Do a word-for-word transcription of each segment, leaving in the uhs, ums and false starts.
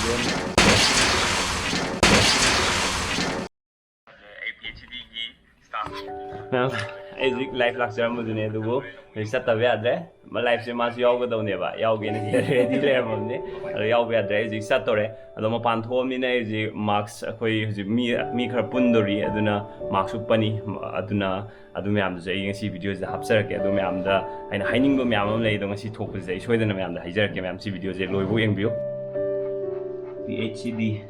ꯃꯌꯥꯝ, ꯑꯩ ꯍꯧꯖꯤꯛ ꯂꯥꯏꯐ ꯂꯥꯛꯆꯔꯝꯕꯗꯨꯅꯦ, ꯑꯗꯨꯕꯨ ꯍꯧꯖꯤꯛ ꯆꯠꯇꯕ ꯌꯥꯗ꯭ꯔꯦ꯫ ꯂꯥꯏꯐꯁꯦ ꯃꯥꯁꯨ ꯌꯥꯎꯒꯗꯧꯅꯦꯕ, ꯌꯥꯎꯒꯦꯅ ꯔꯦꯗꯤ ꯂꯩꯔꯝꯃꯕꯅꯦ, ꯑꯗꯣ ꯌꯥꯎꯕ ꯌꯥꯗ꯭ꯔꯦ꯫ ꯑꯩ ꯍꯧꯖꯤꯛ ꯆꯠꯇꯧꯔꯦ꯫ ꯑꯗꯣ ꯃꯄꯥꯟ ꯊꯣꯛꯑꯕꯅꯤꯅ ꯑꯩ ꯍꯧꯖꯤꯛ ꯃꯥꯛꯁ, ꯑꯩꯈꯣꯏ ꯍꯧꯖꯤꯛ ꯃꯤ, ꯃꯤ ꯈꯔ ꯄꯨꯟꯗꯣꯔꯤ, ꯑꯗꯨꯅ ꯃꯥꯛꯁ ꯎꯞꯄꯅꯤ꯫ ꯑꯗꯨꯅ ꯑꯗꯨ ꯃꯌꯥꯝꯗꯨꯁꯨ ꯑꯩ ꯉꯁꯤ ꯚꯤꯗꯤꯑꯣꯁꯤꯗ ꯍꯥꯞꯆꯔꯛꯀꯦ꯫ ꯑꯗꯨ ꯃꯌꯥꯝꯗ ꯑꯩꯅ ꯍꯥꯏꯅꯤꯡꯕ ꯃꯌꯥꯝ ꯑꯃ ꯂꯩ, ꯑꯗꯣ ꯉꯁꯤ ꯊꯣꯛꯄꯁꯤꯗ ꯑꯩ ꯁꯣꯏꯗꯅ ꯃꯌꯥꯝꯗ ꯍꯥꯏꯖꯔꯛꯀꯦ꯫ ꯃꯌꯥꯝ ꯁꯤ ꯚꯤꯗꯤꯑꯣꯁꯦ ꯂꯣꯏꯐꯥꯎ ꯌꯦꯡꯕꯤꯌꯨ꯫ ꯄꯤ ꯑꯩꯆ ꯁꯤ ꯗꯤ꯫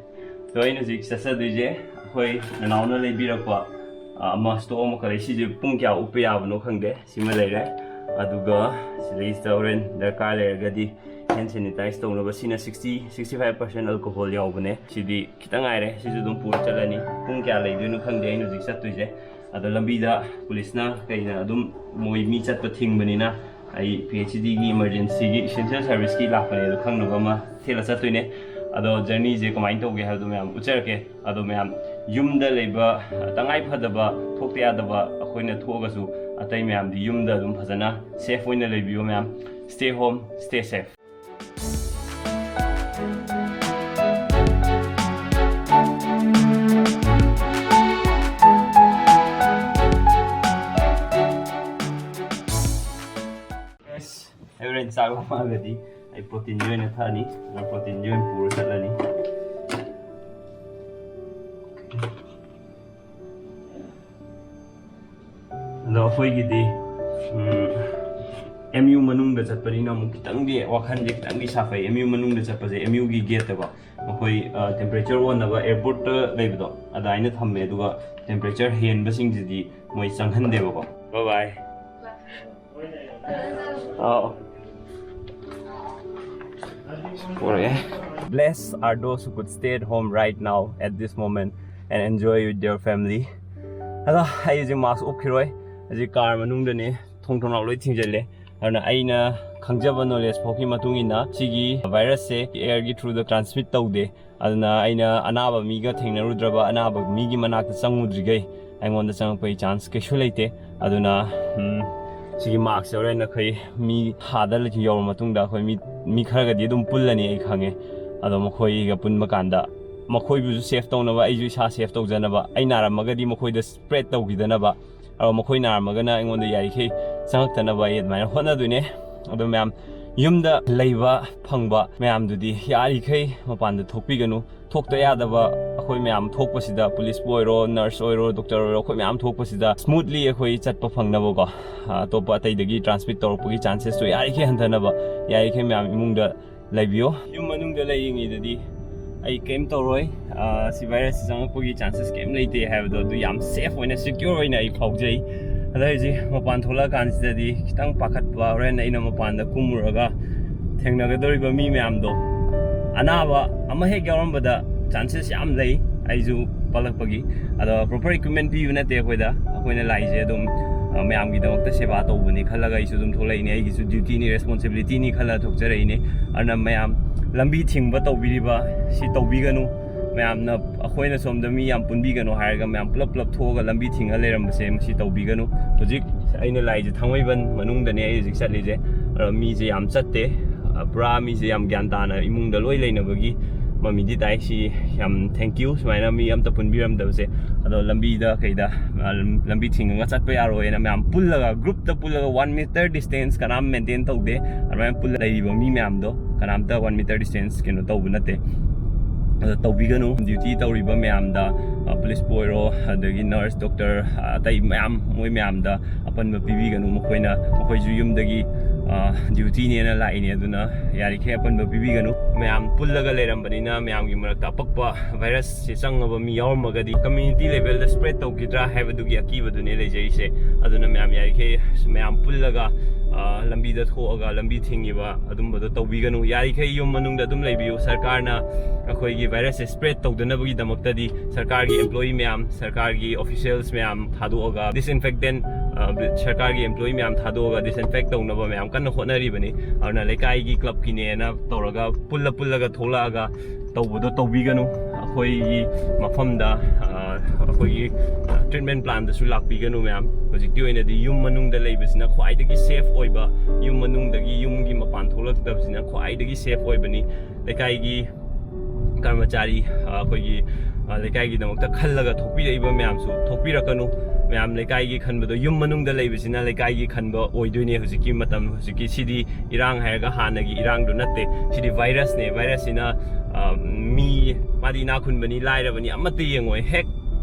ꯑꯗꯣ ꯑꯩꯅ ꯍꯧꯖꯤꯛ ꯆꯠꯆꯗꯣꯏꯁꯦ ꯑꯩꯈꯣꯏ ꯅꯅꯥꯎꯅ ꯂꯩꯕꯤꯔꯛꯄ, ꯑ, ꯑꯃ ꯁ꯭ꯇꯣꯛ ꯑꯃꯈꯛ ꯂꯩ꯫ ꯁꯤꯁꯦ ꯄꯨꯡ ꯀꯌꯥ ꯎꯞꯄ ꯌꯥꯕꯅꯣ ꯈꯪꯗꯦ꯫ ꯁꯤꯃ ꯂꯩꯔꯦ꯫ ꯑꯗꯨꯒ ꯁꯤꯗꯩꯁꯤꯗ ꯍꯣꯔꯦꯟ ꯗꯔꯀꯥꯔ ꯂꯩꯔꯒꯗꯤ ꯍꯦꯟ ꯁꯦꯅꯤꯇꯥꯏꯁ ꯇꯧꯅꯕ, ꯁꯤꯅ sixty, sixty five percent alcohol ꯌꯥꯎꯕꯅꯦ꯫ ꯁꯤꯗꯤ ꯈꯤꯇꯪ ꯉꯥꯏꯔꯦ, ꯁꯤꯁꯨ ꯑꯗꯨꯝ ꯄꯨꯔ ꯆꯠꯂꯅꯤ꯫ ꯄꯨꯡ ꯀꯌꯥ ꯂꯩꯗꯣꯏꯅꯣ ꯈꯪꯗꯦ ꯑꯩꯅ ꯍꯧꯖꯤꯛ ꯆꯠꯇꯣꯏꯁꯦ꯫ ꯑꯗꯣ ꯂꯝꯕꯤꯗ ꯄꯨꯂꯤꯁꯅ ꯀꯩꯅ ꯑꯗꯨꯝ ꯃꯣꯏ ꯃꯤ ꯆꯠꯄ ꯊꯤꯡꯕꯅꯤꯅ ꯑꯩ ꯄꯤ ꯑꯩꯆ ꯗꯤꯒꯤ ꯏꯃꯔꯖꯦꯟꯁꯤꯒꯤ ꯏꯁꯦꯟꯁꯤꯌꯦꯜ ꯁꯥꯔꯚꯤꯁꯀꯤ ꯂꯥꯛꯄꯅꯦ, ꯑꯗꯣ ꯈꯪꯅꯕ ꯑꯃ ꯊꯦꯠꯂ ꯆꯠꯇꯣꯏꯅꯦ꯫ ꯑꯗꯣ ꯖꯔꯅꯤꯁꯦ ꯀꯃꯥꯏꯅ ꯇꯧꯒꯦ ꯍꯥꯏꯕꯗꯣ ꯃꯌꯥꯝ ꯎꯠꯆꯔꯛꯀꯦ꯫ ꯑꯗꯣ ꯃꯌꯥꯝ ꯌꯨꯝꯗ ꯂꯩꯕ, ꯇꯉꯥꯏ ꯐꯗꯕ ꯊꯣꯛꯇ ꯌꯥꯗꯕ ꯑꯩꯈꯣꯏꯅ ꯊꯣꯛꯑꯒꯁꯨ, ꯑꯇꯩ ꯃꯌꯥꯝꯗꯤ ꯌꯨꯝꯗ ꯑꯗꯨꯝ ꯐꯖꯅ ꯁꯦꯐ ꯑꯣꯏꯅ ꯂꯩꯕꯤꯌꯨ ꯃꯌꯥꯝ꯫ Stay home, stay safe. ꯑꯁ, ꯑꯩ ꯍꯣꯔꯦꯟ ꯆꯥꯛ ꯂꯥꯝꯃꯛꯑꯒꯗꯤ ꯑꯩ ꯄ꯭ꯔꯣꯇꯤꯟꯒꯤ ꯑꯣꯏꯅ ꯊꯛꯑꯅꯤ꯫ ꯑꯗꯨꯅ ꯄ꯭ꯔꯣꯇꯤꯟꯒꯤ ꯑꯣꯏꯅ ꯄꯨꯔ ꯆꯠꯂꯅꯤ꯫ ꯑꯗꯣ ꯑꯩꯈꯣꯏꯒꯤꯗꯤ, ꯎꯝ, ꯑꯦꯝ ꯌꯨ ꯃꯅꯨꯡꯗ ꯆꯠꯄꯅꯤꯅ ꯑꯃꯨꯛ ꯈꯤꯇꯪꯗꯤ ꯋꯥꯈꯜꯁꯦ ꯈꯤꯇꯪꯗꯤ ꯁꯥꯐꯩ꯫ ꯑꯦꯝ ꯌꯨ ꯃꯅꯨꯡꯗ ꯆꯠꯄꯁꯦ, ꯑꯦꯝ ꯌꯨꯒꯤ ꯒꯦꯠꯇꯀꯣ, ꯃꯈꯣꯏ, ꯑ, ꯇꯦꯝꯄꯔꯦꯆꯔ ꯑꯣꯟꯅꯕ ꯑꯦꯌꯔꯄꯣꯔꯠꯇ ꯂꯩꯕꯗꯣ, ꯑꯗꯨꯃꯥꯏꯅ ꯊꯝꯃꯦ꯫ ꯑꯗꯨꯒ ꯇꯦꯝꯄꯔꯦꯆꯔ ꯍꯦꯟꯕꯁꯤꯡꯁꯤꯗꯤ ꯃꯣꯏ ꯆꯪꯍꯟꯗꯦꯕꯀꯣ꯫ Bye bye. ꯑꯥꯎ꯫ ꯄꯨꯔꯛꯑꯦ꯫ Blessed are those who could stay at home right now at this moment and enjoy with their family. ꯑꯗꯣ ꯑꯩ ꯍꯧꯖꯤꯛ ꯃꯥꯛꯁ ꯎꯞꯈꯤꯔꯣꯏ꯫ ꯍꯧꯖꯤꯛ ꯀꯥꯔ ꯃꯅꯨꯡꯗꯅꯦ, ꯊꯣꯡ ꯊꯣꯡꯅꯥꯎ ꯂꯣꯏ ꯊꯤꯡꯖꯤꯜꯂꯦ꯫ ꯑꯗꯨꯅ ꯑꯩꯅ ꯈꯪꯖꯕ ꯅꯣꯂꯦꯖ ꯐꯥꯎꯒꯤ ꯃꯇꯨꯡ ꯏꯟꯅ ꯁꯤꯒꯤ ꯚꯥꯏꯔꯁꯁꯦ ꯑꯦꯌꯔꯒꯤ ꯊ꯭ꯔꯨꯗ ꯇ꯭ꯔꯥꯟꯁꯃꯤꯠ ꯇꯧꯗꯦ꯫ ꯑꯗꯨꯅ ꯑꯩꯅ ꯑꯅꯥꯕ ꯃꯤꯒ ꯊꯦꯡꯅꯔꯨꯗ꯭ꯔꯕ, ꯑꯅꯥꯕ ꯃꯤꯒꯤ ꯃꯅꯥꯛꯇ ꯆꯪꯉꯨꯗ꯭ꯔꯤꯈꯩ ꯑꯩꯉꯣꯟꯗ ꯆꯪꯉꯛꯄꯒꯤ ꯆꯥꯟꯁ ꯀꯩꯁꯨ ꯂꯩꯇꯦ꯫ ꯑꯗꯨꯅ, ꯎꯝ, ꯁꯤꯒꯤ ꯃꯥꯛꯁꯁꯦ ꯍꯣꯔꯦꯟ ꯑꯩꯈꯣꯏ ꯃꯤ ꯑꯥꯗ ꯌꯧꯔ ꯃꯇꯨꯡꯗ ꯑꯩꯈꯣꯏ ꯃꯤ, ꯃꯤ ꯈꯔꯒꯗꯤ ꯑꯗꯨꯝ ꯄꯨꯜꯂꯅꯤ, ꯑꯩ ꯈꯪꯉꯦ꯫ ꯑꯗꯣ ꯃꯈꯣꯏꯒ ꯄꯨꯟꯕ ꯀꯥꯟꯗ ꯃꯈꯣꯏꯕꯨꯁꯨ ꯁꯦꯐ ꯇꯧꯅꯕ, ꯑꯩꯁꯨ ꯏꯁꯥ ꯁꯦꯐ ꯇꯧꯖꯅꯕ, ꯑꯩ ꯅꯥꯔꯝꯃꯒꯗꯤ ꯃꯈꯣꯏꯗ ꯁ꯭ꯄ꯭ꯔꯦꯗ ꯇꯧꯈꯤꯗꯅꯕ, ꯑꯗꯣ ꯃꯈꯣꯏ ꯅꯥꯔꯝꯃꯒꯅ ꯑꯩꯉꯣꯟꯗ ꯌꯥꯔꯤꯈꯩ ꯆꯪꯉꯛꯇꯅꯕ ꯑꯩ ꯑꯗꯨꯃꯥꯏꯅ ꯍꯣꯠꯅꯗꯣꯏꯅꯦ꯫ ꯑꯗꯣ ꯃꯌꯥꯝ, ꯌꯨꯝꯗ ꯂꯩꯕ ꯐꯪꯕ ꯃꯌꯥꯝꯗꯨꯗꯤ ꯌꯥꯔꯤꯈꯩ ꯃꯄꯥꯟꯗ ꯊꯣꯛꯄꯤꯒꯅꯨ꯫ ꯊꯣꯛꯇ ꯌꯥꯗꯕ ꯑꯩꯈꯣꯏ ꯃꯌꯥꯝ ꯊꯣꯛꯄꯁꯤꯗ, ꯄꯨꯂꯤꯁꯄꯨ ꯑꯣꯏꯔꯣ, ꯅꯔꯁ ꯑꯣꯏꯔꯣ, ꯗꯣꯛꯇꯔ ꯑꯣꯏꯔꯣ, ꯑꯩꯈꯣꯏ ꯃꯌꯥꯝ ꯊꯣꯛꯄꯁꯤꯗ ꯁ꯭ꯃꯨꯠꯂꯤ ꯑꯩꯈꯣꯏ ꯆꯠꯄ ꯐꯪꯅꯕꯀꯣ, ꯑꯇꯣꯞꯄ ꯑꯇꯩꯗꯒꯤ ꯇ꯭ꯔꯥꯟꯁꯃꯤꯠ ꯇꯧꯔꯛꯄꯒꯤ ꯆꯥꯟꯁꯦꯁꯇꯣ ꯌꯥꯔꯤꯈꯩ ꯍꯟꯊꯅꯕ ꯌꯥꯔꯤꯈꯩ ꯃꯌꯥꯝ ꯏꯃꯨꯡꯗ ꯂꯩꯕꯤꯌꯣ꯫ ꯌꯨꯝ ꯃꯅꯨꯡꯗ ꯂꯩꯔꯤꯉꯩꯗꯗꯤ ꯑꯩ ꯀꯔꯤꯝ ꯇꯧꯔꯣꯏ, ꯑꯥ, ꯁꯤ ꯚꯥꯏꯔꯁꯁꯤ ꯆꯪꯉꯛꯄꯒꯤ ꯆꯥꯟꯁꯦꯁ ꯀꯔꯤꯝ ꯂꯩꯇꯦ ꯍꯥꯏꯕꯗꯣ, ꯑꯗꯨ ꯌꯥꯝ ꯁꯦꯐ ꯑꯣꯏꯅ, ꯁꯤꯀ꯭ꯌꯣꯔ ꯑꯣꯏꯅ ꯑꯩ ꯐꯥꯎꯖꯩ꯫ ꯑꯗꯣ ꯍꯧꯖꯤꯛ ꯃꯄꯥꯟ ꯊꯣꯛꯂꯛꯑꯀꯥꯟꯁꯤꯗꯗꯤ ꯈꯤꯇꯪ ꯄꯥꯈꯠꯄ, ꯍꯣꯔꯦꯟ ꯑꯩꯅ ꯃꯄꯥꯟꯗ ꯀꯨꯝꯃꯨꯔꯒ ꯊꯦꯡꯅꯒꯗꯧꯔꯤꯕ ꯃꯤ ꯃꯌꯥꯝꯗꯣ, ꯑꯅꯥꯕ ꯑꯃ ꯍꯦꯛ ꯌꯥꯎꯔꯝꯕꯗ ꯆꯥꯟꯁꯦꯁ ꯌꯥꯝ ꯂꯩ ꯑꯩꯁꯨ ꯄꯛꯂꯛꯄꯒꯤ꯫ ꯑꯗꯣ ꯄ꯭ꯔꯣꯄꯔ ꯏꯀ꯭ꯋꯤꯞꯃꯦꯟ ꯄꯤꯕ ꯅꯠꯇꯦ ꯑꯩꯈꯣꯏꯗ, ꯑꯩꯈꯣꯏꯅ ꯂꯥꯛꯏꯁꯦ ꯑꯗꯨꯝ, ꯑ, ꯃꯌꯥꯝꯒꯤꯗꯃꯛꯇ ꯁꯦꯕꯥ ꯇꯧꯕꯅꯤ ꯈꯜꯂꯒ ꯑꯩꯁꯨ ꯑꯗꯨꯝ ꯊꯣꯛꯂꯛꯏꯅꯦ, ꯑꯩꯒꯤꯁꯨ ꯗ꯭ꯌꯨꯇꯤꯅꯤ, ꯔꯦꯁꯄꯣꯟꯁꯤꯕꯤꯂꯤꯇꯤꯅꯤ ꯈꯜꯂ ꯊꯣꯛꯆꯔꯛꯏꯅꯦ꯫ ꯑꯗꯨꯅ ꯃꯌꯥꯝ ꯂꯝꯕꯤ ꯊꯤꯡꯕ ꯇꯧꯕꯤꯔꯤꯕ ꯁꯤ ꯇꯧꯕꯤꯒꯅꯨ꯫ ꯃꯌꯥꯝꯅ ꯑꯩꯈꯣꯏꯅ ꯁꯣꯝꯗ ꯃꯤ ꯌꯥꯝ ꯄꯨꯟꯕꯤꯒꯅꯨ ꯍꯥꯏꯔꯒ ꯃꯌꯥꯝ ꯄꯨꯂꯞ ꯄꯨꯂꯞ ꯊꯣꯛꯑꯒ ꯂꯝꯕꯤ ꯊꯤꯡꯉ ꯂꯩꯔꯝꯕꯁꯦ ꯃꯁꯤ ꯇꯧꯕꯤꯒꯅꯨ꯫ ꯍꯧꯖꯤꯛ ꯑꯩꯅ ꯂꯥꯛꯏꯁꯦ ꯊꯥꯡꯃꯩꯕꯟ ꯃꯅꯨꯡꯗꯅꯦ ꯑꯩ ꯍꯧꯖꯤꯛ ꯆꯠꯂꯤꯁꯦ꯫ ꯑꯗꯣ ꯃꯤꯁꯦ ꯌꯥꯝ ꯆꯠꯇꯦ, ꯑ, ꯄꯨꯔꯥ ꯃꯤꯁꯦ ꯌꯥꯝ ꯒ꯭ꯌꯥꯟ ꯇꯥꯅ ꯏꯃꯨꯡꯗ ꯂꯣꯏ ꯂꯩꯅꯕꯒꯤ ꯃꯃꯤꯗꯤ ꯇꯥꯏ꯫ ꯁꯤ ꯌꯥꯝ ꯊꯦꯡꯀ꯭ꯌꯨ, ꯁꯨꯃꯥꯏꯅ ꯃꯤ ꯑꯝꯇ ꯄꯨꯟꯕꯤꯔꯝꯗꯕꯁꯦ꯫ ꯑꯗꯣ ꯂꯝꯕꯤꯗ ꯀꯩꯗ, ꯑ, ꯂꯝꯕꯤ ꯊꯤꯡꯉꯒ ꯆꯠꯄ ꯌꯥꯔꯣꯏꯅ ꯃꯌꯥꯝ ꯄꯨꯜꯂꯒ, ꯒ꯭ꯔꯨꯞꯇ ꯄꯨꯜꯂꯒ ꯋꯥꯟ ꯃꯤꯇꯔ ꯗꯤꯁꯇꯦꯟꯁ ꯀꯅꯥꯝ ꯃꯦꯟꯇꯦꯟ ꯇꯧꯗꯦ꯫ ꯑꯗꯨꯃꯥꯏꯅ ꯄꯨꯜꯂ ꯂꯩꯔꯤꯕ ꯃꯤ ꯃꯌꯥꯝꯗꯣ ꯀꯅꯥꯝꯇ ꯋꯥꯟ ꯃꯤꯇꯔ ꯗꯤꯁꯇꯦꯟꯁ ꯀꯩꯅꯣ ꯇꯧꯕ ꯅꯠꯇꯦ꯫ ꯑꯗꯣ ꯇꯧꯕꯤꯒꯅꯨ꯫ ꯗ꯭ꯌꯨꯇꯤ ꯇꯧꯔꯤꯕ ꯃꯌꯥꯝꯗ, ꯑ, ꯄꯨꯂꯤꯁꯄꯨ ꯑꯣꯏꯔꯣ, ꯑꯗꯒꯤ ꯅꯔꯁ, ꯗꯣꯛꯇꯔ, ꯑ, ꯑꯇꯩ ꯃꯌꯥꯝ, ꯃꯣꯏ ꯃꯌꯥꯝꯗ ꯑꯄꯟꯕ ꯄꯤꯕꯤꯒꯅꯨ꯫ ꯃꯈꯣꯏꯅ, ꯃꯈꯣꯏꯁꯨ ꯌꯨꯝꯗꯒꯤ, ꯑ, ꯗ꯭ꯌꯨꯇꯤꯅꯦꯅ ꯂꯥꯛꯏꯅꯦ, ꯑꯗꯨꯅ ꯌꯥꯔꯤꯈꯩ ꯑꯄꯟꯕ ꯄꯤꯕꯤꯒꯅꯨ꯫ ꯃꯌꯥꯝ ꯄꯨꯜꯂꯒ ꯂꯩꯔꯝꯕꯅꯤꯅ ꯃꯌꯥꯝꯒꯤ ꯃꯔꯛꯇ ꯑꯄꯛꯄ ꯚꯥꯏꯔꯁꯁꯦ ꯆꯪꯉꯕ ꯃꯤ ꯌꯥꯎꯔꯝꯃꯒꯗꯤ ꯀꯝꯃ꯭ꯌꯨꯅꯤꯇꯤ ꯂꯦꯚꯦꯜꯗ ꯁ꯭ꯄ꯭ꯔꯦꯗ ꯇꯧꯈꯤꯗ꯭ꯔꯥ ꯍꯥꯏꯕꯗꯨꯒꯤ ꯑꯀꯤꯕꯗꯨꯅꯦ ꯂꯩꯖꯔꯤꯁꯦ꯫ ꯑꯗꯨꯅ ꯃꯌꯥꯝ ꯌꯥꯔꯤꯈꯩ ꯃꯌꯥꯝ ꯄꯨꯜꯂꯒ, ꯑ, ꯂꯝꯕꯤꯗ ꯊꯣꯛꯑꯒ ꯂꯝꯕꯤ ꯊꯤꯡꯉꯤꯕ ꯑꯗꯨꯝꯕꯗꯣ ꯇꯧꯕꯤꯒꯅꯨ꯫ ꯌꯥꯔꯤꯈꯩ ꯌꯨꯝ ꯃꯅꯨꯡꯗ ꯑꯗꯨꯝ ꯂꯩꯕꯤꯌꯨ꯫ ꯁꯔꯀꯥꯔꯅ ꯑꯩꯈꯣꯏꯒꯤ ꯚꯥꯏꯔꯁꯁꯦ ꯁ꯭ꯄ꯭ꯔꯦꯗ ꯇꯧꯗꯅꯕꯒꯤꯗꯃꯛꯇꯗꯤ ꯁꯔꯀꯥꯔꯒꯤ ꯑꯦꯝꯄ꯭ꯂꯣꯌꯤ ꯃꯌꯥꯝ, ꯁꯔꯀꯥꯔꯒꯤ ꯑꯣꯐꯤꯁꯤꯌꯦꯜꯁ ꯃꯌꯥꯝ ꯊꯥꯗꯣꯛꯑꯒ, ꯗꯤꯁꯏꯟꯐꯦꯛꯇꯦꯟ, ꯑ, ꯁꯔꯀꯥꯔꯒꯤ ꯑꯦꯝꯄ꯭ꯂꯣꯌꯤ ꯃꯌꯥꯝ ꯊꯥꯗꯣꯛꯑꯒ ꯗꯤꯁꯏꯟꯐꯦꯛ ꯇꯧꯅꯕ ꯃꯌꯥꯝ ꯀꯟꯅ ꯍꯣꯠꯅꯔꯤꯕꯅꯤ꯫ ꯑꯗꯨꯅ ꯂꯩꯀꯥꯏꯒꯤ ꯀ꯭ꯂꯕꯀꯤꯅꯦꯅ ꯇꯧꯔꯒ ꯄꯨꯜꯂ ꯄꯨꯜꯂꯒ ꯊꯣꯛꯂꯛꯑꯒ ꯇꯧꯕꯗꯣ ꯇꯧꯕꯤꯒꯅꯨ꯫ ꯑꯩꯈꯣꯏꯒꯤ ꯃꯐꯝꯗ, ꯑ, ꯑꯩꯈꯣꯏꯒꯤ ꯇ꯭ꯔꯤꯠꯃꯦꯟ ꯄ꯭ꯂꯥꯟꯗꯁꯨ ꯂꯥꯛꯄꯤꯒꯅꯨ ꯃꯌꯥꯝ꯫ ꯍꯧꯖꯤꯛꯀꯤ ꯑꯣꯏꯅꯗꯤ ꯌꯨꯝ ꯃꯅꯨꯡꯗ ꯂꯩꯕꯁꯤꯅ ꯈ꯭ꯋꯥꯏꯗꯒꯤ ꯁꯦꯐ ꯑꯣꯏꯕ, ꯌꯨꯝ ꯃꯅꯨꯡꯗꯒꯤ ꯌꯨꯝꯒꯤ ꯃꯄꯥꯟ ꯊꯣꯛꯂꯛꯇꯕꯁꯤꯅ ꯈ꯭ꯋꯥꯏꯗꯒꯤ ꯁꯦꯐ ꯑꯣꯏꯕꯅꯤ꯫ ꯂꯩꯀꯥꯏꯒꯤ ꯀꯔꯃꯆꯥꯔꯤ, ꯑ, ꯑꯩꯈꯣꯏꯒꯤ, ꯑ, ꯂꯩꯀꯥꯏꯒꯤꯗꯃꯛꯇ ꯈꯜꯂꯒ ꯊꯣꯛꯄꯤꯔꯛꯏꯕ ꯃꯌꯥꯝꯁꯨ ꯊꯣꯛꯄꯤꯔꯛꯀꯅꯨ꯫ ꯃꯌꯥꯝ ꯂꯩꯀꯥꯏꯒꯤ ꯈꯟꯕꯗꯣ, ꯌꯨꯝ ꯃꯅꯨꯡꯗ ꯂꯩꯕꯁꯤꯅ ꯂꯩꯀꯥꯏꯒꯤ ꯈꯟꯕ ꯑꯣꯏꯗꯣꯏꯅꯦ꯫ ꯍꯧꯖꯤꯛꯀꯤ ꯃꯇꯝ, ꯍꯧꯖꯤꯛꯀꯤ ꯁꯤꯗꯤ ꯏꯔꯥꯡ ꯍꯥꯏꯔꯒ ꯍꯥꯟꯅꯒꯤ ꯏꯔꯥꯡꯗꯣ ꯅꯠꯇꯦ꯫ ꯁꯤꯗꯤ ꯚꯥꯏꯔꯁꯅꯦ꯫ ꯚꯥꯏꯔꯁꯁꯤꯅ, ꯑ, ꯃꯤ, ꯃꯥꯗꯤ ꯏꯅꯥꯛ ꯈꯨꯟꯕꯅꯤ ꯂꯥꯏꯔꯕꯅꯤ ꯑꯃꯠꯇ ꯌꯦꯡꯉꯣꯏ꯫ ꯍꯦꯛ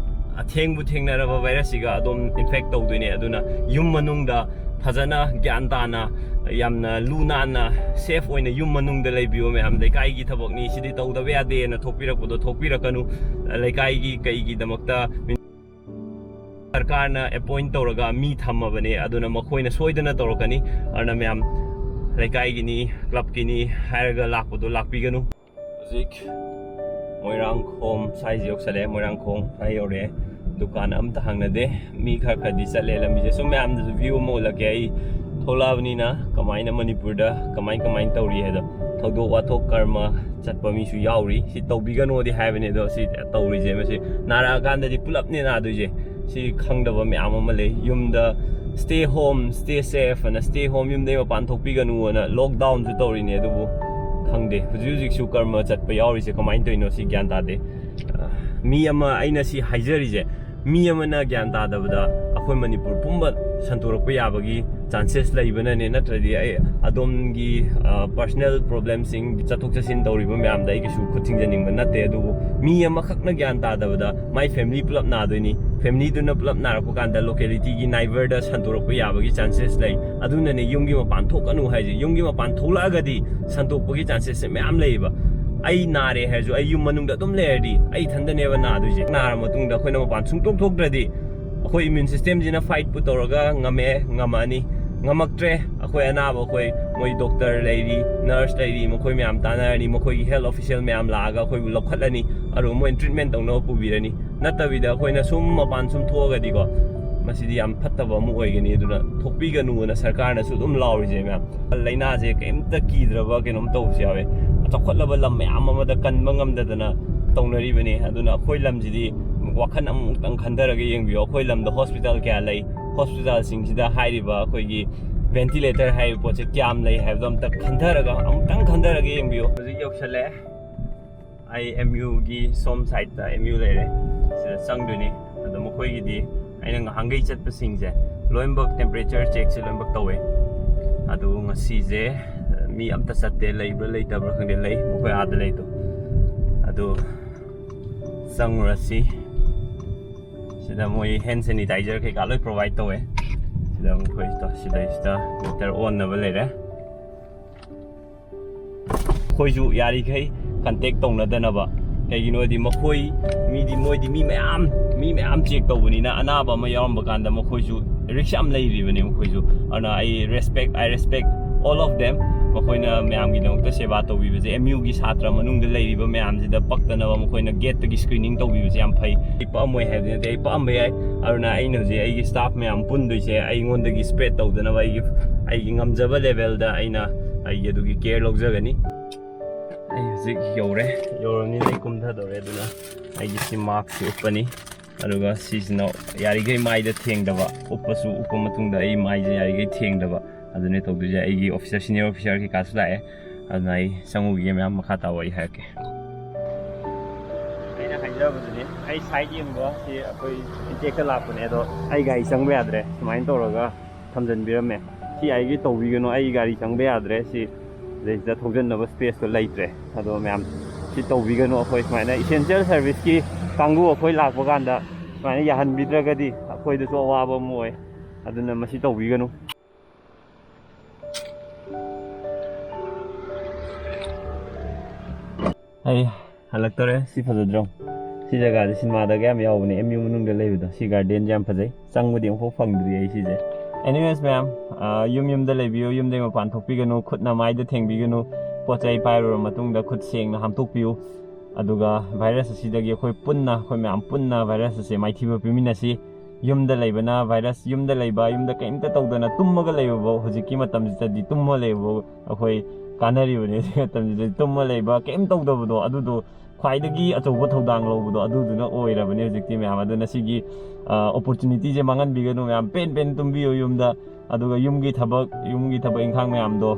ꯑꯊꯦꯡꯕꯨ ꯊꯦꯡꯅꯔꯕ ꯚꯥꯏꯔꯁꯁꯤꯒ ꯑꯗꯨꯝ ꯏꯟꯐꯦꯛ ꯇꯧꯗꯣꯏꯅꯦ꯫ ꯑꯗꯨꯅ ꯌꯨꯝ ꯃꯅꯨꯡꯗ ꯐꯖꯅ ꯒ꯭ꯌꯥꯟ ꯇꯥꯅ, ꯌꯥꯝꯅ ꯂꯨ ꯅꯥꯟꯅ, ꯁꯦꯐ ꯑꯣꯏꯅ ꯌꯨꯝ ꯃꯅꯨꯡꯗ ꯂꯩꯕꯤꯌꯨ ꯃꯌꯥꯝ꯫ ꯂꯩꯀꯥꯏꯒꯤ ꯊꯕꯛꯅꯤ, ꯁꯤꯗꯤ ꯇꯧꯗꯕ ꯌꯥꯗꯦꯅ ꯊꯣꯛꯄꯤꯔꯛꯄꯗꯣ ꯊꯣꯛꯄꯤꯔꯛꯀꯅꯨ꯫ ꯂꯩꯀꯥꯏꯒꯤ ꯀꯩꯒꯤꯗꯃꯛꯇ ꯁꯔꯀꯥꯔꯅ ꯑꯦꯄꯣꯏꯟ ꯇꯧꯔꯒ ꯃꯤ ꯊꯝꯃꯕꯅꯦ, ꯑꯗꯨꯅ ꯃꯈꯣꯏꯅ ꯁꯣꯏꯗꯅ ꯇꯧꯔꯛꯀꯅꯤ꯫ ꯑꯗꯨꯅ ꯃꯌꯥꯝ, ꯂꯩꯀꯥꯏꯒꯤꯅꯤ, ꯀ꯭ꯂꯕꯀꯤꯅꯤ ꯍꯥꯏꯔꯒ ꯂꯥꯛꯄꯗꯣ ꯂꯥꯛꯄꯤꯒꯅꯨ꯫ ꯍꯧꯖꯤꯛ ꯃꯣꯏꯔꯥꯡꯈꯣꯝ ꯁ꯭ꯋꯥꯏꯁꯦ ꯌꯧꯁꯜꯂꯛꯑꯦ꯫ ꯃꯣꯏꯔꯥꯡꯈꯣꯝ ꯁ꯭ꯋꯥꯏ ꯌꯧꯔꯛꯑꯦ꯫ ꯗꯨꯀꯥꯟ ꯑꯝꯇ ꯍꯥꯡꯅꯗꯦ꯫ ꯃꯤ ꯈꯔ ꯈꯔꯗꯤ ꯆꯠꯂꯦ ꯂꯝꯕꯤꯁꯦ꯫ ꯁꯨꯝ ꯃꯌꯥꯝꯗꯁꯨ ꯚ꯭ꯌꯨ ꯑꯃ ꯎꯠꯂꯛꯀꯦ꯫ ꯑꯩ ꯊꯣꯛꯂꯛꯑꯕꯅꯤꯅ ꯀꯃꯥꯏꯅ ꯃꯅꯤꯄꯨꯔꯗ ꯀꯃꯥꯏ ꯀꯃꯥꯏꯅ ꯇꯧꯔꯤ ꯍꯥꯏꯗꯣ, ꯊꯧꯗꯣꯛ ꯋꯥꯊꯣꯛ ꯀꯔꯃ ꯆꯠꯄ ꯃꯤꯁꯨ ꯌꯥꯎꯔꯤ꯫ ꯁꯤ ꯇꯧꯕꯤꯒꯅꯣꯗꯤ ꯍꯥꯏꯕꯅꯦ, ꯑꯗꯣ ꯁꯤ ꯇꯧꯔꯤꯁꯦ, ꯃꯁꯤ ꯅꯥꯔꯛꯑꯀꯥꯟꯗꯗꯤ ꯄꯨꯂꯞꯅꯦ ꯅꯥꯗꯣꯏꯁꯦ꯫ ꯁꯤ ꯈꯪꯗꯕ ꯃꯌꯥꯝ ꯑꯃ ꯂꯩ꯫ ꯌꯨꯝꯗ stay home, stay safe ꯑꯅ, stay home, ꯌꯨꯝꯗꯩ ꯃꯄꯥꯟ ꯊꯣꯛꯄꯤꯒꯅꯨ ꯑꯅ ꯂꯣꯛꯗꯥꯎꯟꯁꯨ ꯇꯧꯔꯤꯅꯦ꯫ ꯑꯗꯨꯕꯨ ꯈꯪꯗꯦ, ꯍꯧꯖꯤꯛ ꯍꯧꯖꯤꯛꯁꯨ ꯀꯔꯃ ꯆꯠꯄ ꯌꯥꯎꯔꯤꯁꯦ ꯀꯃꯥꯏꯅ ꯇꯧꯔꯤꯅꯣ, ꯁꯤ ꯒ꯭ꯌꯥꯟ ꯇꯥꯗꯦ꯫ ꯑ, ꯃꯤ ꯑꯃ, ꯑꯩꯅ ꯁꯤ ꯍꯥꯏꯖꯔꯤꯁꯦ, ꯃꯤ ꯑꯃꯅ ꯒ꯭ꯌꯥꯟ ꯇꯥꯗꯕꯗ ꯑꯩꯈꯣꯏ ꯃꯅꯤꯄꯨꯔ ꯄꯨꯝꯕ ꯁꯟꯗꯣꯔꯛꯄ ꯌꯥꯕꯒꯤ ꯆꯥꯟꯁꯦꯁ ꯂꯩꯕꯅꯅꯦ꯫ ꯅꯠꯇ꯭ꯔꯗꯤ ꯑꯩ ꯑꯗꯣꯝꯒꯤ, ꯑ, ꯄꯔꯁꯅꯦꯜ ꯄ꯭ꯔꯣꯕ꯭ꯂꯦꯝꯁꯤꯡ, ꯆꯠꯊꯣꯛ ꯆꯠꯁꯤꯟ ꯇꯧꯔꯤꯕ ꯃꯌꯥꯝꯗ ꯑꯩ ꯀꯩꯁꯨ ꯈꯨꯠ ꯊꯤꯡꯖꯅꯤꯡꯕ ꯅꯠꯇꯦ꯫ ꯑꯗꯨꯕꯨ ꯃꯤ ꯑꯃꯈꯛꯅ ꯒ꯭ꯌꯥꯟ ꯇꯥꯗꯕꯗ ꯃꯥꯏ ꯐꯦꯃꯤꯂꯤ ꯄꯨꯂꯞ ꯅꯥꯗꯣꯏꯅꯤ꯫ ꯐꯦꯃꯤꯂꯤꯗꯨꯅ ꯄꯨꯂꯞ ꯅꯥꯔꯛꯄ ꯀꯥꯟꯗ ꯂꯣꯀꯦꯂꯤꯇꯤꯒꯤ ꯅꯥꯏꯕꯔꯗ ꯁꯟꯗꯣꯔꯛꯄ ꯌꯥꯕꯒꯤ ꯆꯥꯟꯁꯦꯁ ꯂꯩ꯫ ꯑꯗꯨꯅꯅꯦ ꯌꯨꯝꯒꯤ ꯃꯄꯥꯟ ꯊꯣꯛꯀꯅꯨ ꯍꯥꯏꯁꯦ꯫ ꯌꯨꯝꯒꯤ ꯃꯄꯥꯟ ꯊꯣꯛꯂꯛꯑꯒꯗꯤ ꯁꯟꯗꯣꯛꯄꯒꯤ ꯆꯥꯟꯁꯦꯁꯁꯦ ꯃꯌꯥꯝ ꯂꯩꯌꯦꯕ꯫ ꯑꯩ ꯅꯥꯔꯦ ꯍꯥꯏꯔꯁꯨ ꯑꯩ ꯌꯨꯝ ꯃꯅꯨꯡꯗ ꯑꯗꯨꯝ ꯂꯩꯔꯗꯤ ꯑꯩ ꯏꯊꯟꯗꯅꯦꯕ ꯅꯥꯗꯣꯏꯁꯦ꯫ ꯅꯥꯔ ꯃꯇꯨꯡꯗ ꯑꯩꯈꯣꯏꯅ ꯃꯄꯥꯟ ꯁꯨꯡꯊꯣꯛ ꯊꯣꯛꯇ꯭ꯔꯗꯤ ꯑꯩꯈꯣꯏ ꯏꯃ꯭ꯌꯨꯟ ꯁꯤꯁꯇꯦꯝꯁꯤꯅ ꯐꯥꯏꯠꯄꯨ ꯇꯧꯔꯒ ꯉꯝꯃꯦ, ꯉꯝꯃꯛꯑꯅꯤ꯫ ꯉꯝꯃꯛꯇ꯭ꯔꯦ, ꯑꯩꯈꯣꯏ ꯑꯅꯥꯕ ꯑꯩꯈꯣꯏ, ꯃꯣꯏ ꯗꯣꯛꯇꯔ ꯂꯩꯔꯤ, ꯅꯔꯁ ꯂꯩꯔꯤ, ꯃꯈꯣꯏ ꯃꯌꯥꯝ ꯇꯥꯟꯅꯔꯅꯤ, ꯃꯈꯣꯏꯒꯤ ꯍꯦꯜꯊ ꯑꯣꯐꯤꯁꯤꯌꯦꯜ ꯃꯌꯥꯝ ꯂꯥꯛꯑꯒ ꯑꯩꯈꯣꯏꯕꯨ ꯂꯧꯈꯠꯂꯅꯤ, ꯑꯗꯨꯒ ꯃꯣꯏꯅ ꯇ꯭ꯔꯤꯠꯃꯦꯟ ꯇꯧꯅꯕ ꯄꯨꯕꯤꯔꯅꯤ꯫ ꯅꯠꯇꯕꯤꯗ ꯑꯩꯈꯣꯏꯅ ꯁꯨꯝ ꯃꯄꯥꯟ ꯁꯨꯝ ꯊꯣꯛꯑꯒꯗꯤꯀꯣ, ꯃꯁꯤꯗꯤ ꯌꯥꯝ ꯐꯠꯇꯕ ꯑꯃ ꯑꯣꯏꯒꯅꯤ꯫ ꯑꯗꯨꯅ ꯊꯣꯛꯄꯤꯒꯅꯨꯅ ꯁꯔꯀꯥꯔꯅꯁꯨ ꯑꯗꯨꯝ ꯂꯥꯎꯔꯤꯁꯦ ꯃꯌꯥꯝ꯫ ꯂꯥꯏꯅꯥꯁꯦ ꯀꯩꯝꯇ ꯀꯤꯗ꯭ꯔꯕ ꯀꯩꯅꯣꯝ ꯇꯧꯕꯁꯨ ꯌꯥꯎꯋꯦ꯫ ꯆꯥꯎꯈꯠꯂꯕ ꯂꯝ ꯃꯌꯥꯝ ꯑꯃꯗ ꯀꯟꯕ ꯉꯝꯗꯗꯅ ꯇꯧꯅꯔꯤꯕꯅꯤ꯫ ꯑꯗꯨꯅ ꯑꯩꯈꯣꯏ ꯂꯝꯁꯤꯗꯤ ꯋꯥꯈꯜ ꯑꯃꯨꯛꯇꯪ ꯈꯟꯊꯔꯒ ꯌꯦꯡꯕꯤꯌꯣ, ꯑꯩꯈꯣꯏ ꯂꯝꯗ ꯍꯣꯁꯄꯤꯇꯥꯜ ꯀꯌꯥ ꯂꯩ, ꯍꯣꯁꯄꯤꯇꯥꯜꯁꯤꯡꯁꯤꯗ ꯍꯥꯏꯔꯤꯕ ꯑꯩꯈꯣꯏꯒꯤ ꯚꯦꯟꯇꯤꯂꯦꯇꯔ ꯍꯥꯏꯔꯤꯕ ꯄꯣꯠꯁꯦ ꯀꯌꯥꯝ ꯂꯩ ꯍꯥꯏꯕꯗꯣ ꯑꯝꯇ ꯈꯟꯊꯔꯒ, ꯑꯃꯨꯛꯇꯪ ꯈꯟꯊꯔꯒ ꯌꯦꯡꯕꯤꯌꯣ꯫ ꯍꯧꯖꯤꯛ ꯌꯧꯁꯜꯂꯛꯑꯦ꯫ ꯑꯩ ꯑꯦꯝ ꯌꯨꯒꯤ ꯁꯣꯝ ꯁꯥꯏꯠꯇ ꯑꯦꯝ ꯌꯨ ꯂꯩꯔꯦ, ꯁꯤꯗ ꯆꯪꯗꯣꯏꯅꯤ꯫ ꯑꯗꯣ ꯃꯈꯣꯏꯒꯤꯗꯤ ꯑꯩꯅ ꯉꯍꯥꯟꯈꯩ ꯆꯠꯄꯁꯤꯡꯁꯦ ꯂꯣꯏꯅꯃꯛ ꯇꯦꯝꯄꯔꯦꯆꯔ ꯆꯦꯛꯁꯦ ꯂꯣꯏꯅꯃꯛ ꯇꯧꯋꯦ꯫ ꯑꯗꯨ ꯉꯁꯤꯁꯦ ꯃꯤ ꯑꯝꯇ ꯆꯠꯇꯦ, ꯂꯩꯕ꯭ꯔꯥ ꯂꯩꯇꯕ꯭ꯔꯥ ꯈꯪꯗꯦ, ꯂꯩ, ꯃꯈꯣꯏ ꯑꯥꯗ ꯂꯩꯗꯣ꯫ ꯑꯗꯨ ꯆꯪꯉꯨꯔꯁꯤ꯫ ꯁꯤꯗ ꯃꯣꯏ ꯍꯦꯟ ꯁꯦꯅꯤꯇꯥꯏꯖꯔ ꯀꯩꯀꯥ ꯂꯣꯏ ꯄ꯭ꯔꯣꯚꯥꯏꯗ ꯇꯧꯋꯦ꯫ ꯁꯤꯗ ꯃꯈꯣꯏ ꯁꯤꯗꯩꯁꯤꯗ ꯃꯤꯇꯔ ꯑꯣꯟꯅꯕ ꯂꯩꯔꯦ꯫ ꯑꯩꯈꯣꯏꯁꯨ ꯌꯥꯔꯤꯈꯩ ꯀꯟꯇꯦꯛ ꯇꯧꯅꯗꯅꯕ꯫ ꯀꯩꯒꯤꯅꯣꯗꯤ ꯃꯈꯣꯏ, ꯃꯤꯗꯤ, ꯃꯣꯏꯗꯤ ꯃꯤ ꯃꯌꯥꯝ, ꯃꯤ ꯃꯌꯥꯝ ꯆꯦꯛ ꯇꯧꯕꯅꯤꯅ, ꯑꯅꯥꯕ ꯑꯃ ꯌꯥꯎꯔꯝꯕ ꯀꯥꯟꯗ ꯃꯈꯣꯏꯁꯨ ꯔꯤꯛꯁ ꯌꯥꯝ ꯂꯩꯔꯤꯕꯅꯦ ꯃꯈꯣꯏꯁꯨ꯫ ꯑꯗꯨꯅ ꯑꯩ respect, I respect all of them꯫ ꯃꯈꯣꯏꯅ ꯃꯌꯥꯝꯒꯤꯗꯃꯛꯇ ꯁꯦꯕꯥ ꯇꯧꯕꯤꯕꯁꯦ, ꯑꯦꯝ ꯌꯨꯒꯤ ꯁꯥꯇ꯭ꯔ ꯃꯅꯨꯡꯗ ꯂꯩꯔꯤꯕ ꯃꯌꯥꯝꯁꯤꯗ ꯄꯛꯇꯅꯕ ꯃꯈꯣꯏꯅ ꯒꯦꯠꯇꯒꯤ ꯁ꯭ꯀ꯭ꯔꯤꯅꯤꯡ ꯇꯧꯕꯤꯕꯁꯦ ꯌꯥꯝ ꯐꯩ꯫ ꯑꯩ ꯄꯛꯑꯝꯃꯣꯏ ꯍꯥꯏꯕꯗꯤ ꯅꯠꯇꯦ, ꯑꯩ ꯄꯛꯑꯝꯕ ꯌꯥꯏ꯫ ꯑꯗꯨꯅ ꯑꯩꯅ ꯍꯧꯖꯤꯛ ꯑꯩꯒꯤ ꯁ꯭ꯇꯥꯐ ꯃꯌꯥꯝ ꯄꯨꯟꯗꯣꯏꯁꯦ ꯑꯩꯉꯣꯟꯗꯒꯤ ꯁ꯭ꯄ꯭ꯔꯦꯗ ꯇꯧꯗꯅꯕ, ꯑꯩꯒꯤ, ꯑꯩꯒꯤ ꯉꯝꯖꯕ ꯂꯦꯚꯦꯜꯗ ꯑꯩꯅ ꯑꯩꯒꯤ ꯑꯗꯨꯒꯤ ꯀꯦꯌꯔ ꯂꯧꯖꯒꯅꯤ꯫ ꯑꯩ ꯍꯧꯖꯤꯛ ꯌꯧꯔꯦ꯫ ꯌꯧꯔꯕꯅꯤꯅ ꯑꯩ ꯀꯨꯝꯊꯗꯧꯔꯦ꯫ ꯑꯗꯨꯅ ꯑꯩꯒꯤ ꯁꯤ ꯃꯥꯛꯁꯁꯤ ꯎꯞꯄꯅꯤ꯫ ꯑꯗꯨꯒ ꯁꯤꯁꯤꯅ ꯌꯥꯔꯤꯈꯩ ꯃꯥꯏꯗ ꯊꯦꯡꯗꯕ, ꯎꯞꯄꯁꯨ ꯎꯞꯄ ꯃꯇꯨꯡꯗ ꯑꯩ ꯃꯥꯏꯁꯦ ꯌꯥꯔꯤꯈꯩ ꯊꯦꯡꯗꯕ꯫ ꯑꯗꯨꯅꯦ ꯇꯧꯗꯣꯏꯁꯦ꯫ ꯑꯩꯒꯤ ꯑꯣꯐꯤꯁꯔ, ꯁꯤꯅꯤꯌꯔ ꯑꯣꯐꯤꯁꯔ ꯀꯩꯀꯥꯁꯨ ꯂꯥꯛꯑꯦ꯫ ꯑꯗꯨꯅ ꯑꯩ ꯆꯪꯉꯨꯈꯤꯒꯦ, ꯃꯌꯥꯝ ꯃꯈꯥ ꯇꯥꯕ ꯑꯩ ꯍꯥꯏꯔꯛꯀꯦ꯫ ꯑꯩꯅ ꯍꯥꯏꯖꯕꯗꯨꯅꯦ, ꯑꯩ ꯁꯥꯏꯠ ꯌꯦꯡꯕ ꯁꯤ ꯑꯩꯈꯣꯏ ꯏꯟꯇꯦꯛꯇ ꯂꯥꯛꯄꯅꯦ, ꯑꯗꯣ ꯑꯩ ꯒꯥꯔꯤ ꯆꯪꯕ ꯌꯥꯗ꯭ꯔꯦ, ꯁꯨꯃꯥꯏꯅ ꯇꯧꯔꯒ ꯊꯝꯖꯤꯟꯕꯤꯔꯝꯃꯦ꯫ ꯁꯤ ꯑꯩꯒꯤ ꯇꯧꯕꯤꯒꯅꯨ, ꯑꯩ ꯒꯥꯔꯤ ꯆꯪꯕ ꯌꯥꯗ꯭ꯔꯦ, ꯁꯤ ꯁꯤꯗꯩꯁꯤꯗ ꯊꯧꯖꯤꯟꯅꯕ ꯁ꯭ꯄꯦꯁꯇꯣ ꯂꯩꯇ꯭ꯔꯦ꯫ ꯑꯗꯣ ꯃꯌꯥꯝ ꯁꯤ ꯇꯧꯕꯤꯒꯅꯨ, ꯑꯩꯈꯣꯏ ꯁꯨꯃꯥꯏꯅ ꯏꯁꯦꯟꯁꯤꯌꯦꯜ ꯁꯔꯚꯤꯁꯀꯤ ꯀꯥꯡꯕꯨ ꯑꯩꯈꯣꯏ ꯂꯥꯛꯄ ꯀꯥꯟꯗ ꯁꯨꯃꯥꯏꯅ ꯌꯥꯍꯟꯕꯤꯗ꯭ꯔꯒꯗꯤ ꯑꯩꯈꯣꯏꯗꯁꯨ ꯑꯋꯥꯕ ꯑꯃ ꯑꯣꯏ꯫ ꯑꯗꯨꯅ ꯃꯁꯤ ꯇꯧꯕꯤꯒꯅꯨ꯫ ꯑꯩ ꯍꯜꯂꯛꯇꯣꯔꯦ꯫ ꯁꯤ ꯐꯖꯗ꯭ꯔꯣ? ꯁꯤ ꯖꯒꯥꯁꯦ ꯁꯤꯅꯦꯃꯥꯗꯒ ꯌꯥꯝ ꯌꯥꯎꯕꯅꯦ, ꯑꯦꯝ ꯌꯨ ꯃꯅꯨꯡꯗ ꯂꯩꯕꯗꯣ꯫ ꯁꯤ ꯒꯥꯔꯗꯦꯟꯁꯦ ꯌꯥꯝ ꯐꯖꯩ, ꯆꯪꯕꯗꯤ ꯑꯃꯨꯛꯐꯥꯎ ꯐꯪꯗ꯭ꯔꯤ ꯑꯩ ꯁꯤꯁꯦ꯫ ꯑꯦꯅꯤꯋꯦꯁ ꯃꯌꯥꯝ, ꯑ, ꯌꯨꯝ ꯌꯨꯝꯗ ꯂꯩꯕꯤꯌꯨ, ꯌꯨꯝꯗꯒꯤ ꯃꯄꯥꯟ ꯊꯣꯛꯄꯤꯒꯅꯨ, ꯈꯨꯠꯅ ꯃꯥꯏꯗ ꯊꯦꯡꯕꯤꯒꯅꯨ, ꯄꯣꯠ ꯆꯩ ꯄꯥꯏꯔꯨꯔ ꯃꯇꯨꯡꯗ ꯈꯨꯠ ꯁꯦꯡꯅ ꯍꯥꯝꯗꯣꯛꯄꯤꯌꯨ꯫ ꯑꯗꯨꯒ ꯚꯥꯏꯔꯁ ꯑꯁꯤꯗꯒꯤ ꯑꯩꯈꯣꯏ ꯄꯨꯟꯅ, ꯑꯩꯈꯣꯏ ꯃꯌꯥꯝ ꯄꯨꯟꯅ ꯚꯥꯏꯔꯁ ꯑꯁꯦ ꯃꯥꯏꯊꯤꯕ ꯄꯤꯃꯤꯟꯅꯁꯤ꯫ ꯌꯨꯝꯗ ꯂꯩꯕꯅ ꯚꯥꯏꯔꯁ, ꯌꯨꯝꯗ ꯂꯩꯕ, ꯌꯨꯝꯗ ꯀꯔꯤꯝꯇ ꯇꯧꯗꯅ ꯇꯨꯝꯃꯒ ꯂꯩꯕꯐꯥꯎ, ꯍꯧꯖꯤꯛꯀꯤ ꯃꯇꯝꯁꯤꯗꯗꯤ ꯇꯨꯝꯃ ꯂꯩꯕꯐꯥꯎ ꯑꯩꯈꯣꯏ ꯀꯥꯟꯅꯔꯤꯕꯅꯤ꯫ ꯍꯧꯖꯤꯛ ꯃꯇꯝꯁꯤꯗꯗꯤ ꯇꯨꯝꯃ ꯂꯩꯕ, ꯀꯔꯤꯝ ꯇꯧꯗꯕꯗꯣ, ꯑꯗꯨꯗꯣ ꯈ꯭ꯋꯥꯏꯗꯒꯤ ꯑꯆꯧꯕ ꯊꯧꯗꯥꯡ ꯂꯧꯕꯗꯣ ꯑꯗꯨꯗꯨꯅ ꯑꯣꯏꯔꯕꯅꯦ ꯍꯧꯖꯤꯛꯇꯤ ꯃꯌꯥꯝ꯫ ꯑꯗꯨꯅ ꯁꯤꯒꯤ ꯑꯣꯄꯣꯔꯆꯨꯅꯤꯇꯤꯁꯦ ꯃꯥꯡꯍꯟꯕꯤꯒꯅꯨ ꯃꯌꯥꯝ, ꯄꯦꯟ ꯄꯦꯟ ꯇꯨꯝꯕꯤꯌꯨ ꯌꯨꯝꯗ꯫ ꯑꯗꯨꯒ ꯌꯨꯝꯒꯤ ꯊꯕꯛ, ꯌꯨꯝꯒꯤ ꯊꯕꯛ ꯏꯪꯈꯥꯡ ꯃꯌꯥꯝꯗꯣ,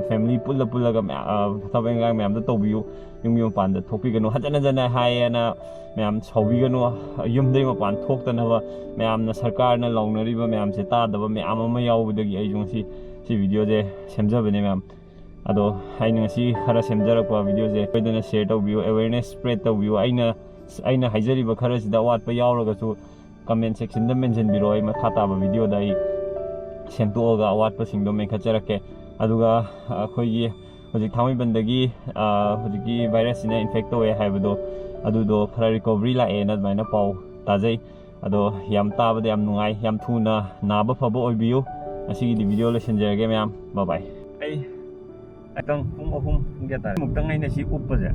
ꯐꯦꯃꯤꯂꯤ ꯄꯨꯜꯂ ꯄꯨꯜꯂꯒ ꯃꯌꯥꯝ, ꯊꯕꯛ ꯏꯪꯈꯥꯡ ꯃꯌꯥꯝꯗꯣ ꯇꯧꯕꯤꯌꯨ꯫ ꯌꯨꯝꯒꯤ ꯃꯄꯥꯟꯗ ꯊꯣꯛꯄꯤꯒꯅꯨ, ꯍꯟꯖꯟ ꯍꯟꯖꯟꯅ ꯍꯥꯏꯌꯦꯅ ꯃꯌꯥꯝ ꯁꯥꯎꯕꯤꯒꯅꯨ꯫ ꯌꯨꯝꯗꯒꯤ ꯃꯄꯥꯟ ꯊꯣꯛꯇꯅꯕ ꯃꯌꯥꯝꯅ, ꯁꯔꯀꯥꯔꯅ ꯂꯥꯎꯅꯔꯤꯕ ꯃꯌꯥꯝꯁꯦ ꯇꯥꯗꯕ ꯃꯌꯥꯝ ꯑꯃ ꯌꯥꯎꯕꯗꯒꯤ ꯑꯩꯁꯨ ꯉꯁꯤ ꯁꯤ ꯚꯤꯗꯤꯑꯣꯁꯦ ꯁꯦꯝꯖꯕꯅꯦ ꯃꯌꯥꯝ꯫ ꯑꯗꯣ ꯑꯩꯅ ꯉꯁꯤ ꯈꯔ ꯁꯦꯝꯖꯔꯛꯄ ꯚꯤꯗꯤꯑꯣꯁꯦ ꯁꯣꯏꯗꯅ ꯁꯤꯌꯔ ꯇꯧꯕꯤꯌꯨ, ꯑꯦꯋꯦꯔꯅꯦꯁ ꯁ꯭ꯄ꯭ꯔꯦꯗ ꯇꯧꯕꯤꯌꯨ꯫ ꯑꯩꯅ, ꯑꯩꯅ ꯍꯥꯏꯖꯔꯤꯕ ꯈꯔꯁꯤꯗ ꯑꯋꯥꯠꯄ ꯌꯥꯎꯔꯒꯁꯨ ꯀꯃꯦꯟ ꯁꯦꯛꯁꯟꯗ ꯃꯦꯟꯁꯤꯟꯕꯤꯔꯛꯑꯣ, ꯑꯩ ꯃꯈꯥ ꯇꯥꯕ ꯚꯤꯗꯤꯑꯣꯗ ꯑꯩ ꯁꯦꯝꯗꯣꯛꯑꯒ ꯑꯋꯥꯠꯄꯁꯤꯡꯗꯣ ꯃꯦꯟꯈꯠꯆꯔꯛꯀꯦ꯫ ꯑꯗꯨꯒ ꯑꯩꯈꯣꯏꯒꯤ ꯍꯧꯖꯤꯛ ꯊꯥꯡꯃꯩꯕꯟꯗꯒꯤ, ꯑ, ꯍꯧꯖꯤꯛꯀꯤ ꯚꯥꯏꯔꯁꯁꯤꯅ ꯏꯟꯐꯦꯛ ꯇꯧꯋꯦ ꯍꯥꯏꯕꯗꯣ, ꯑꯗꯨꯗꯣ ꯈꯔ ꯔꯤꯀꯣꯚꯔꯤ ꯂꯥꯛꯑꯦꯅ ꯑꯗꯨꯃꯥꯏꯅ ꯄꯥꯎ ꯇꯥꯖꯩ꯫ ꯑꯗꯣ ꯌꯥꯝ ꯇꯥꯕꯗ ꯌꯥꯝ ꯅꯨꯡꯉꯥꯏ, ꯌꯥꯝ ꯊꯨꯅ ꯅꯥꯕ ꯐꯕ ꯑꯣꯏꯕꯤꯌꯨ꯫ ꯉꯁꯤꯒꯤꯗꯤ ꯚꯤꯗꯤꯑꯣ ꯂꯣꯏꯁꯤꯟꯖꯔꯒꯦ ꯃꯌꯥꯝ, ꯕꯥꯏ ꯕꯥꯏ꯫ ꯑꯩ ꯉꯥꯛꯇꯪ ꯄꯨꯡ ꯑꯍꯨꯝ, ꯄꯨꯡ ꯀꯌꯥ ꯇꯥꯔꯦ? ꯑꯃꯨꯛꯇꯪ ꯑꯩꯅ ꯁꯤ ꯎꯞꯄꯁꯦ,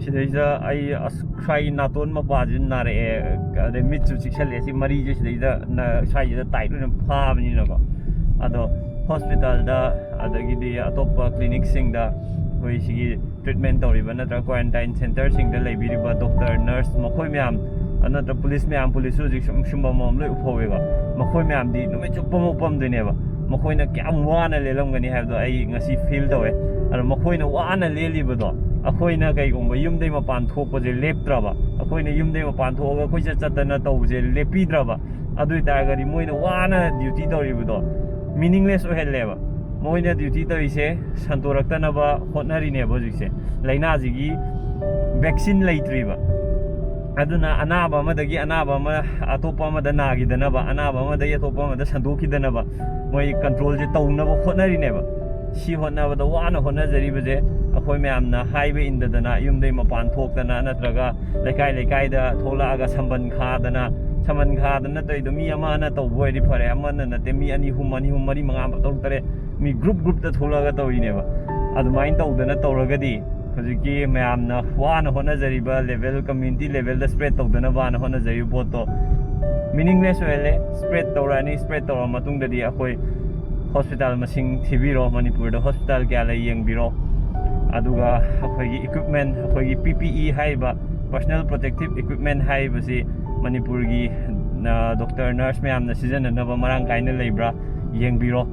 ꯁꯤꯗꯩꯁꯤꯗ ꯑꯩ ꯑꯁ ꯁ꯭ꯋꯥꯏꯒꯤ ꯅꯥꯇꯣꯟ ꯃꯄꯥꯁꯤ ꯅꯥꯔꯛꯑꯦ, ꯑꯗꯩ ꯃꯤꯠꯁꯨ ꯆꯤꯛꯁꯜꯂꯛꯑꯦ꯫ ꯁꯤ ꯃꯔꯤꯁꯦ ꯁꯤꯗꯩꯗ ꯅ-, ꯁ꯭ꯋꯥꯏꯁꯤꯗ ꯇꯥꯏꯠ ꯑꯣꯏꯅ ꯐꯥꯕꯅꯤꯅꯀꯣ꯫ ꯑꯗꯣ ꯍꯣꯁꯄꯤꯇꯥꯜꯗ, ꯑꯗꯒꯤꯗꯤ ꯑꯇꯣꯞꯄ ꯀ꯭ꯂꯤꯅꯤꯛꯁꯤꯡꯗ ꯑꯩꯈꯣꯏ ꯁꯤꯒꯤ ꯇ꯭ꯔꯤꯠꯃꯦꯟ ꯇꯧꯔꯤꯕ ꯅꯠꯇ꯭ꯔꯒ ꯀ꯭ꯋꯥꯔꯦꯟꯇꯥꯏꯟ ꯁꯦꯟꯇꯔꯁꯤꯡꯗ ꯂꯩꯕꯤꯔꯤꯕ ꯗꯣꯛꯇꯔ, ꯅꯔꯁ, ꯃꯈꯣꯏ ꯃꯌꯥꯝ, ꯑꯗꯨ ꯅꯠꯇ꯭ꯔꯒ ꯄꯨꯂꯤꯁ ꯃꯌꯥꯝ, ꯄꯨꯂꯤꯁꯁꯨ ꯍꯧꯖꯤꯛ ꯁꯨꯝ ꯁꯨꯝꯕ ꯑꯃꯃꯝ ꯂꯣꯏ ꯎꯐꯧꯋꯦꯕ꯫ ꯃꯈꯣꯏ ꯃꯌꯥꯝꯗꯤ ꯅꯨꯃꯤꯠ ꯆꯨꯞꯄ ꯑꯃ ꯎꯞꯄꯝꯗꯣꯏꯅꯦꯕ꯫ ꯃꯈꯣꯏꯅ ꯀꯌꯥꯝ ꯋꯥꯅ ꯂꯦꯜꯂꯝꯒꯅꯤ ꯍꯥꯏꯕꯗꯣ ꯑꯩ ꯉꯁꯤ ꯐꯤꯜ ꯇꯧꯋꯦ꯫ ꯑꯗꯣ ꯃꯈꯣꯏꯅ ꯋꯥꯅ ꯂꯦꯜꯂꯤꯕꯗꯣ ꯑꯩꯈꯣꯏꯅ ꯀꯩꯒꯨꯝꯕ ꯌꯨꯝꯗꯩ ꯃꯄꯥꯟ ꯊꯣꯛꯄꯁꯦ ꯂꯦꯞꯇ꯭ꯔꯕ, ꯑꯩꯈꯣꯏꯅ ꯌꯨꯝꯗꯩ ꯃꯄꯥꯟ ꯊꯣꯛꯑꯒ ꯀꯣꯏꯆꯠ ꯆꯠꯇꯅ ꯇꯧꯕꯁꯦ ꯂꯦꯞꯄꯤꯗ꯭ꯔꯕ, ꯑꯗꯨ ꯑꯣꯏꯇꯥꯔꯒꯗꯤ ꯃꯣꯏꯅ ꯋꯥꯅ ꯗ꯭ꯌꯨꯇꯤ ꯇꯧꯔꯤꯕꯗꯣ ꯃꯤꯅꯤꯡꯂꯦꯁ ꯑꯣꯏꯍꯜꯂꯦꯕ꯫ ꯃꯣꯏꯅ ꯗ꯭ꯌꯨꯇꯤ ꯇꯧꯔꯤꯁꯦ ꯁꯟꯗꯣꯔꯛꯇꯅꯕ ꯍꯣꯠꯅꯔꯤꯅꯦꯕ ꯍꯧꯖꯤꯛꯁꯦ꯫ ꯂꯥꯏꯅꯥꯁꯤꯒꯤ ꯚꯦꯛꯁꯤꯟ ꯂꯩꯇ꯭ꯔꯤꯕ꯫ ꯑꯗꯨꯅ ꯑꯅꯥꯕ ꯑꯃꯗꯒꯤ ꯑꯅꯥꯕ ꯑꯃ, ꯑꯇꯣꯞꯄ ꯑꯃꯗ ꯅꯥꯈꯤꯗꯅꯕ, ꯑꯅꯥꯕ ꯑꯃꯗꯒꯤ ꯑꯇꯣꯞꯄ ꯑꯃꯗ ꯁꯟꯗꯣꯛꯈꯤꯗꯅꯕ ꯃꯣꯏ ꯀꯟꯇ꯭ꯔꯣꯜꯁꯦ ꯇꯧꯅꯕ ꯍꯣꯠꯅꯔꯤꯅꯦꯕ꯫ ꯁꯤ ꯍꯣꯠꯅꯕꯗ ꯋꯥꯅ ꯍꯣꯠꯅꯖꯔꯤꯕꯁꯦ ꯑꯩꯈꯣꯏ ꯃꯌꯥꯝꯅ ꯍꯥꯏꯕ ꯏꯟꯗꯗꯅ, ꯌꯨꯝꯗꯩ ꯃꯄꯥꯟ ꯊꯣꯛꯇꯅ ꯅꯠꯇ꯭ꯔꯒ ꯂꯩꯀꯥꯏ ꯂꯩꯀꯥꯏꯗ ꯊꯣꯛꯂꯛꯑꯒ ꯁꯝꯕꯟ ꯈꯥꯗꯅ, ꯁꯝꯕꯟ ꯈꯥꯗꯅ ꯇꯧꯔꯤꯗꯣ ꯃꯤ ꯑꯃꯅ ꯇꯧꯕ ꯑꯣꯏꯔꯗꯤ ꯐꯔꯦ, ꯑꯃꯅ ꯅꯠꯇꯦ, ꯃꯤ ꯑꯅꯤ ꯑꯍꯨꯝ, ꯑꯅꯤ ꯑꯍꯨꯝ, ꯃꯔꯤ ꯃꯉꯥ, ꯇꯔꯨꯛ ꯇꯔꯦꯠ, ꯃꯤ ꯒ꯭ꯔꯨꯞ ꯒ꯭ꯔꯨꯞꯇ ꯊꯣꯛꯂꯛꯑꯒ ꯇꯧꯔꯤꯅꯦꯕ꯫ ꯑꯗꯨꯃꯥꯏꯅ ꯇꯧꯗꯅ ꯇꯧꯔꯒꯗꯤ ꯍꯧꯖꯤꯛꯀꯤ ꯃꯌꯥꯝꯅ ꯋꯥꯅ ꯍꯣꯠꯅꯖꯔꯤꯕ ꯂꯦꯚꯦꯜ, ꯀꯝꯃ꯭ꯌꯨꯅꯤꯇꯤ ꯂꯦꯚꯦꯜꯗ ꯁ꯭ꯄ꯭ꯔꯦꯗ ꯇꯧꯗꯅꯕꯅ ꯍꯣꯠꯅꯖꯔꯤꯕ ꯄꯣꯠꯇꯣ ꯃꯤꯅꯤꯡꯂꯦꯁ ꯑꯣꯏꯍꯜꯂꯦ꯫ ꯁ꯭ꯄ꯭ꯔꯦꯗ ꯇꯧꯔꯛꯑꯅꯤ, ꯁ꯭ꯄ꯭ꯔꯦꯗ ꯇꯧꯔ ꯃꯇꯨꯡꯗꯗꯤ ꯑꯩꯈꯣꯏ ꯍꯣꯁꯄꯤꯇꯥꯜ ꯃꯁꯤꯡ ꯊꯤꯕꯤꯔꯣ, ꯃꯅꯤꯄꯨꯔꯗ ꯍꯣꯁꯄꯤꯇꯥꯜ ꯀꯌꯥ ꯂꯩ ꯌꯦꯡꯕꯤꯔꯣ꯫ ꯑꯗꯨꯒ ꯑꯩꯈꯣꯏꯒꯤ ꯏꯀ꯭ꯋꯤꯞꯃꯦꯟ, ꯑꯩꯈꯣꯏꯒꯤ ꯄꯤ ꯄꯤ ꯏ ꯍꯥꯏꯔꯤꯕ, personal protective equipment ꯍꯥꯏꯔꯤꯕꯁꯤ ꯃꯅꯤꯄꯨꯔꯒꯤ ꯗꯣꯛꯇꯔ, ꯅꯔꯁ ꯃꯌꯥꯝꯅ ꯁꯤꯖꯤꯟꯅꯅꯕ ꯃꯔꯥꯡ ꯀꯥꯏꯅ ꯂꯩꯕ꯭ꯔꯥ ꯌꯦꯡꯕꯤꯔꯣ꯫